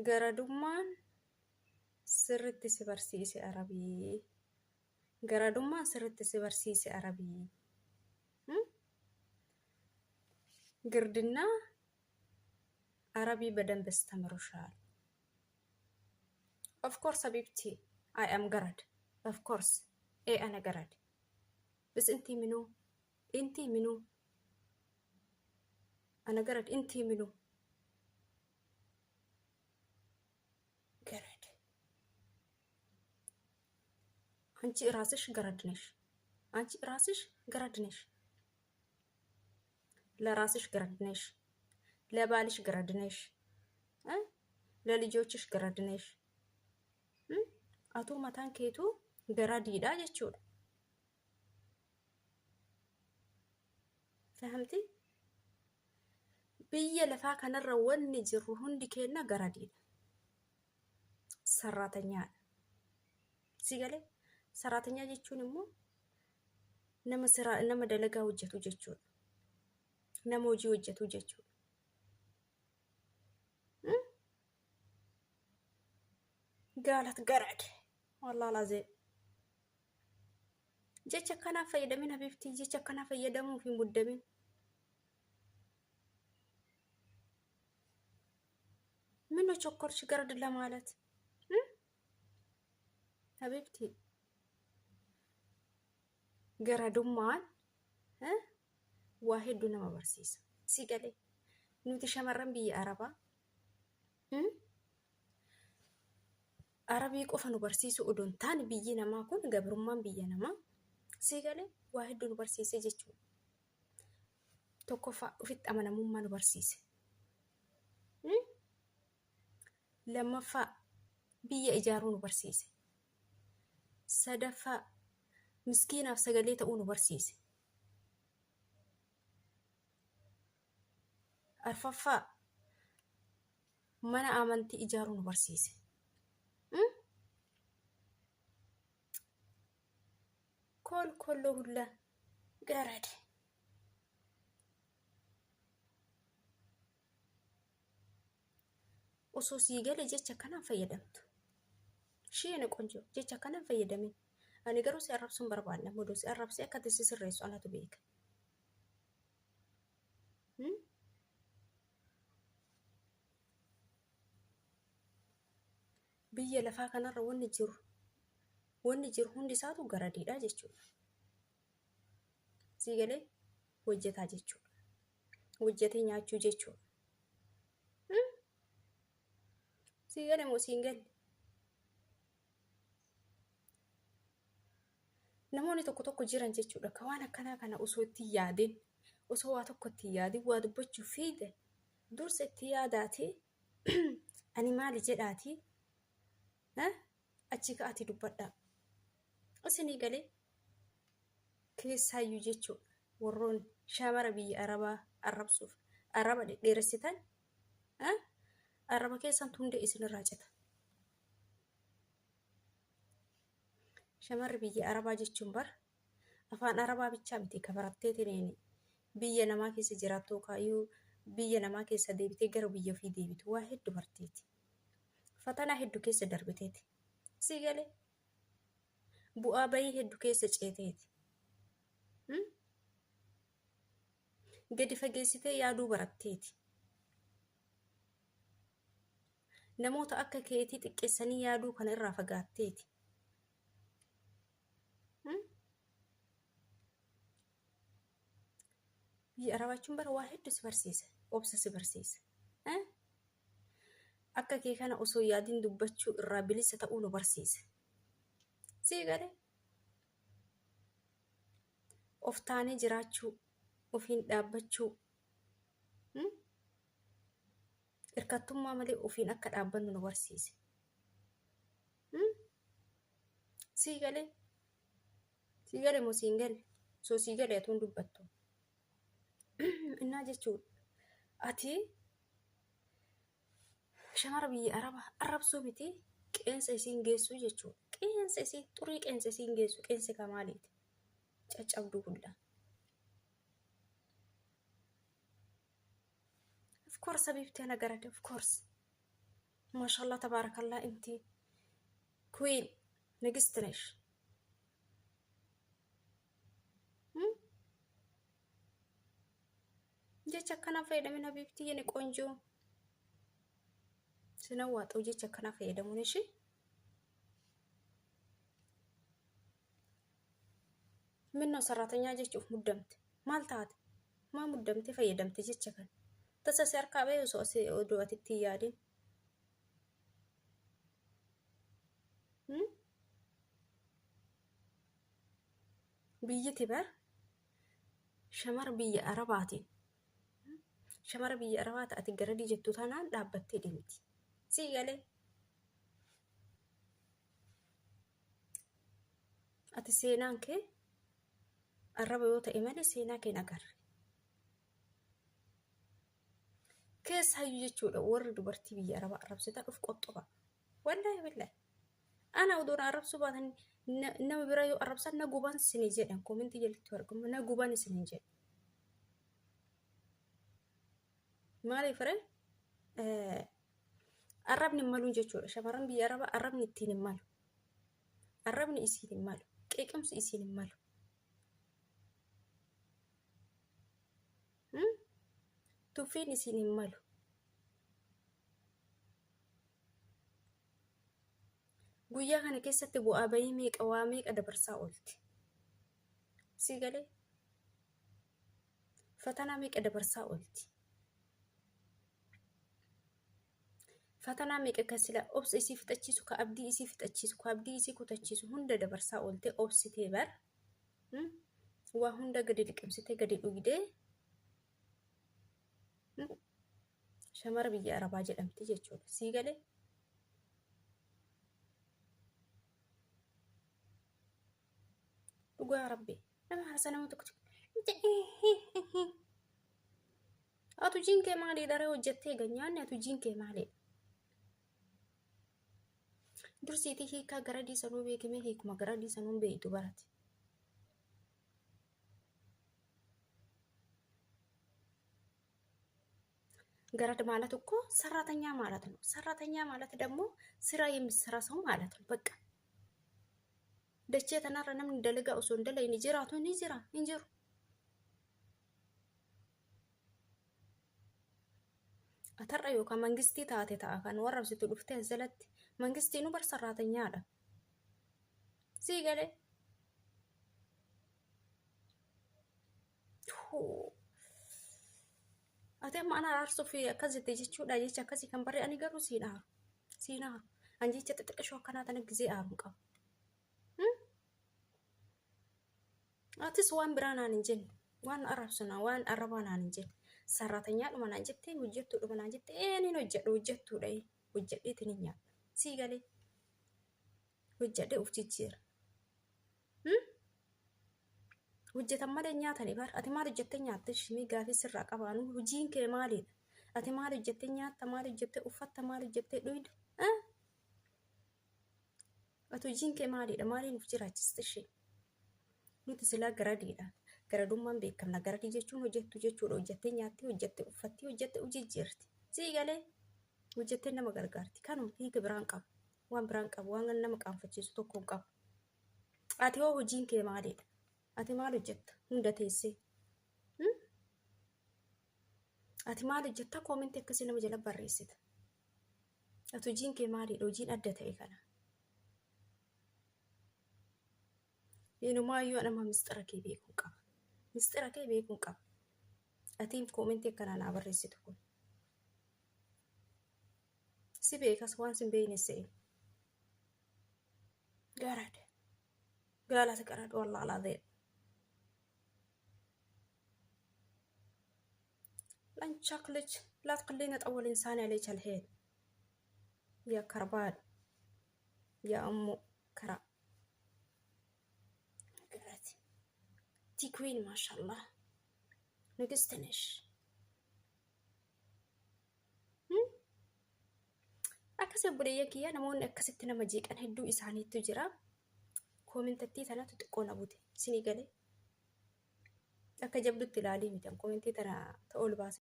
Garadummaan sirritti si barsiise Arabii. Garadummaan sirritti si barsiise Arabii. Girdinnaa Arabii በደንብ አስተምሮሻል። Of course حبيبتي I am ገረድ of course ኤ አነ ገረድ بس انتي منو انتي منو انا ገረድ انتي منو ገረድ አንቺ ራስሽ ገረድ ነሽ። አንቺ ራስሽ ገረድ ነሽ። ለራስሽ ገረድ ነሽ። ለባልሽ ገረድ ነሽ። ለልጆችሽ ገረድ ነሽ። Atuu mataan keetuu garadiidha jechuudha. Fahamti? Biyya lafaa kanarra wanni jirru hundi keenna garadiidha. Sarraatanyaadha. Si galee? Sarraatanyaa jechuun immoo nama siraa nama dalagaa hojjetu jechuudha. Nama hojii hojjetu jechuudha. Gaalat garad. Wallaahi laazim. Jecha akkanaa fayyadamin habiibtii jecha akkanaa fayyadamuuf hin muddamin. ምነው ቸኮልሽ ገረድ ለማለት ሀቢብቲ garadummaan waa hedduu nama barsiisa. Si galee nuti shamarran biyya Arabaa Arabii qofa nu barsiisu odoo hin taane biyyi namaa kun gabrummaan biyya namaa si galee waa hedduu nu barsiise jechuudha. Tokkoffaa ofitti amanamummaa nu barsiise. Lammaffaa biyya ijaaruu nu barsiise. Sadaffaa miskiinaaf sagalee ta'uu nu barsiise. Arfaffaa mana amantii ijaaruu nu barsiise. Kolkolloo hulla garade. Osoo sii gale jecha akkanaan fayyadamtu. Ishee yana qonjoo jecha akkanaan fayyadamin. Ani garuu si arrabsuun barbaanne modoo si arrabsee akka ati si sirreessu anatu beeka. Biyya lafaa kanarra wanni jiru wanni jiru hundi isaatu garadiidha jechuudha. Sii galee hojjetaa jechuudha. Hojjetee nyaachuu jechuudha. Sii gale moo siin galle? Namoonni tokko tokko jiran jechuudha ka waan akkanaa kana osoo itti hin yaadin osoo waa tokko itti hin yaadin waa dubbachuuf fiigde dursa itti yaadaatii ani maali jedhaatii achi ka'aatii dubbadhaa. Isinii galee keessaayyuu jechuudha warroon shamara biyya arabaa arrabsuuf arraba dhedheeressitan arraba keessan hundee isinirraa cita. Shamarri biyya arabaa jechuun bar afaan arabaa bichaa miti ka baratteetiniin biyya namaa keessa jiraattu kaayyuu biyya namaa keessa deebitee gara biyya ofii deebitu waa hedduu barteeti. Fatanaa hedduu keessa darbiteeti. Sii galee bu'aa bayii hedduu keessa ceeteeti. Gadi fageessitee yaaduu baratteeti. Namoota akka keetii xiqqeessanii yaaduu kana irraa fagaatteeti. Biyya Arabaa jechuun bara waa hedduu si barsiisa. Obsa si barsiisa. Akka kee kana osoo yaadiin dubbachuu irraa bilisa ta'uu nu barsiisa. Sii galee? Of taanee jiraachuu, ofiin dhaabbachuu, hirkattummaa malee ofiin akka dhaabbannu nu barsiise. Sii galee? Sii galee moo siin galle? Osoo sii galee atuun dubbattu. Innaa jechuudha. Ati shamara biyya araba arrabsuu miti qeensa isiin geessuu jechuudha. Qeensa isii xurii qeensa isiin geessu qeensi ka maaliiti? Caccabduu hulla. Of course habibti ana garade of course. Maashaallah tabaarakallaa inti queen nigist nesh. Jecha akkanaa fayyadamin habiibtii yene qonjoo. Sinan waaxuu jecha akkanaa fayyadamuun ishee. Minnoo saraatanyaa jechuuf muddamte. Maal taate? Maa muddamte fayyadamte jecha kana? Tasa si harkaa ba'e osoo asii odoo ati itti hin yaadin. Biyyiti bar shamara biyya Arabaatiin shamara biyya Arabaa ta'ati garadii jettu tanaan dhaabbattee deemti. Sii galee. Ati seenaan kee arraba yoo ta'e malee seenaa kee hin agarre. Keessaayyuu jechuudha warri dubartii biyya arabaa arrabsitan of qoxxoba. Wallaahi billaahi. Ana odoo na arrabsuu baatan nama biraa yoo arrabsan na guban isinii jedhan koomentii jalatti argamu na guban isiniin jedhu. Maaliif ree? Arrabni hin maluun jechuudha. Shamarran biyya arabaa arrabni ittiin hin malu. Arrabni isiin hin malu. Qeeqamsi isiin hin malu. Tuffiin isiin hin malu. Guyyaa kana keessatti bu'aa bayii meeqa waa meeqa dabarsaa oolti. Sii galee? Fatanaa meeqa dabarsaa oolti. Fatanaa meeqa ka sila obsa isii fixachiisu, ka abdii isii fixachiisu, ka abdii isii kutachiisu hunda dabarsaa ooltee obsitee bar. Waa hunda gadi liqimsitee gadi dhugdee shamara biyya Arabaa jedhamti jechuudha. Sii galee? Dhugaa rabbi. Nama harsa nama tokko Atu hojiin kee maaliidha ree hojjettee egaa nyaanni atu hojiin kee maaliidha? Dursiitii hiikaa garadii sanuu beekimee hiikuma garadii sanuu beektu barate. ገረድ ማለት እኮ ሰራተኛ ማለት ነው። ሰራተኛ ማለት ደግሞ ስራ የሚሰራ ሰው ማለት ነው። በቃ dachee tanarra namni dalagaa osoo hin dalayne jiraatu ni jira hin jiru. Atarra yookaan mangistii taate ta'a kan warrabsitu dhuftee as jalatti mangistiin bar sarraatanyaadha. Sii galee. Ati amma ana araarsuuf akkas jette jechuudha jecha akkasii kan barree ani garuu siin aaru. Siin aaru. An jecha xixiqqishoo akkanaa tana gizee aaru hin qabu. Atis waan biraa naan hin jenne. Waan arrabsuna waan arrabaa naan hin jenne. Sarraatanyaadhuma naan jettee hojjettuudhuma naan jette ee niin hojjedha hojjettuudha hojjedheetiin hin nyaadha. Sii galee hojjedhee of jijjiira. Hojjetan malee nyaatani bar. Ati maal hojjettee nyaatte shimii gaafii sirraa qabaanu hojiin kee maalidha? Ati maal hojjettee nyaatta maal hojjettee uffatta maal hojjettee dhuyda? Ati hojiin kee maalidha? Maaliin of jiraachista ishee? Nuti silaa garadiidha. Garadummaan beekamna. Garadii jechuun hojjettu jechuudha. Hojjettee nyaatti, hojjettee uffatti, hojjettee of jijjiirti. Sii galee hojjettee nama gargaarti. Kanuma hiika biraan qabu. Waan biraan qabu. Waan nama qaanfachiisu tokko hin qabu. Ati hoo hojiin kee maalidha? Ati maal hojjetta? Hunda teessee. Ati maal hojjetta? Koomentii akkasii nama jala barreessita. Ati hojiin kee maalidha? Hojiin adda ta'e kana. Inumaayyuu nama misxira kee beekuun qaba. Misxira kee beekuun qaba. Atiin koomentii akkanaa naa barreessitu kun. Si beekas waan sin beekne se'e. Garad. Gaalata garad wallah alaadeem. لن شكلك لا تخليني أطول إنسان عليك الحين يا كربان يا أم كرا قرأتي تكوين ما شاء الله نقصتنش Akkasii obboleeyyan kiyya namoonni akkasitti nama jeeqan hedduu isaaniitu jira. Koomentattii tanatu xiqqoo na bute isinii galee. Akka jabdutti ilaalii miti koomentii tana ta ol baase.